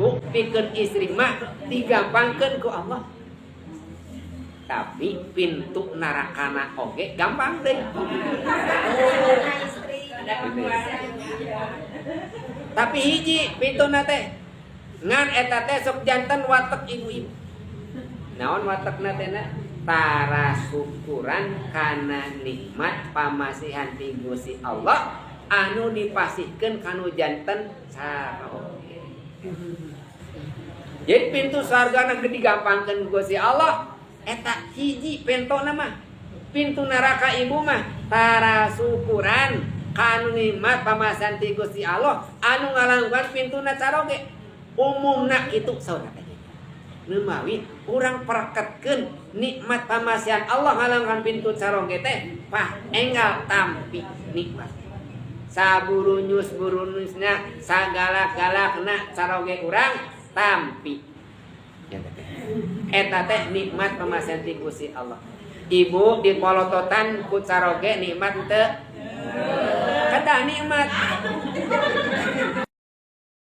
ibu, pikeun istri mah digampangkeun ku Allah. Tapi pintu narakana oge gampang deh. Tapi hiji pintu teh ngan eta teh sok janten watek ibu-ibu. Naon watekna teh na? Tara syukuran kana nikmat pamasihan ti Gusti Allah anu dipasihkeun kanu janten caroge. Jadi pintu surgana digampangkeun ku Gusti Allah eta hiji pentona mah. Pintu neraka ibu mah tara syukuran kanu nikmat pamasihan ti Gusti Allah anu ngalangkungan pintuna caroge. Umumna kitu saudara teh. Numawi urang pereketkeun nikmat pamasihan Allah ngalangkungan pintu caroge teh pah enggal tampi nikmat. Saburunyus burunyusna sagalak-galakna caroge urang tampi. Eta teh nikmat pamasihan ti Gusti Allah. Ibu dipolototan ku caroge nikmat teu? Kedah nikmat.